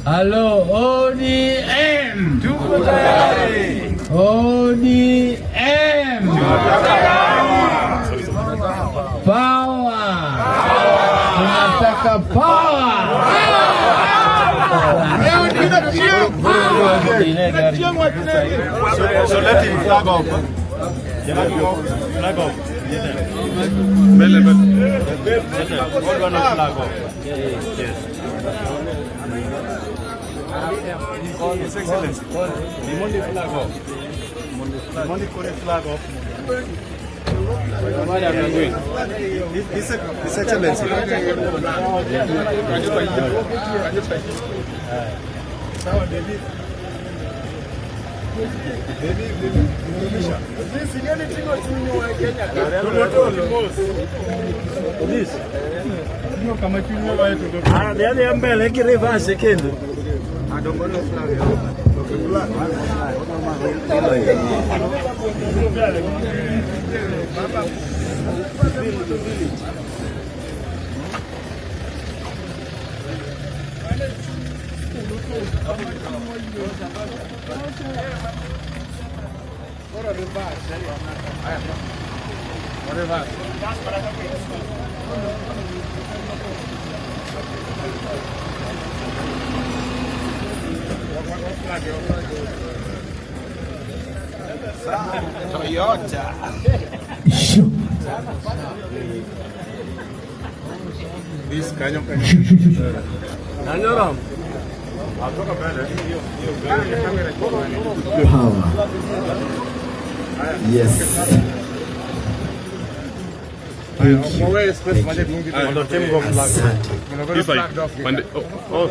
Halo ODM. Tuko tayari. ODM. Tuko tayari. Power. Tunataka power. So let him flag off. Flag off. Flag off. Mbele mbele. Hold on, flag off. Yes. His Excellency. Limondi flag off. Limondi kore flag off. His, His Excellency. Sawa David. David, David, Mbele kirivase kendo. This kanyo kanyo. Power. Yes. Thank you. Thank you. Asante. Power. Power.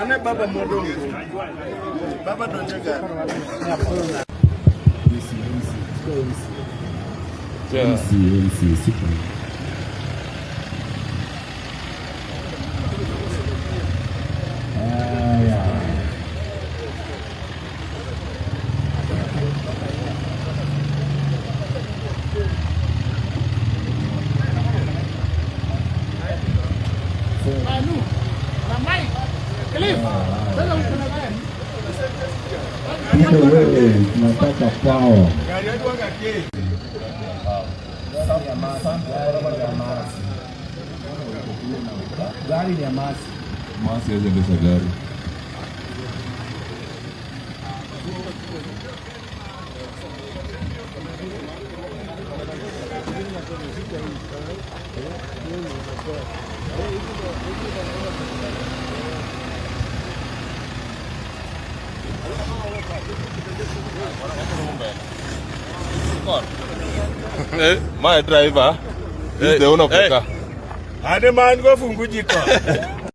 Ane baba modongo. Baba donjega. MC, MC, super. Haya. Pita wewe, tunataka power. Masi hawezi endesha gari. My driver is the owner of the car. Ane man go fungu jiko.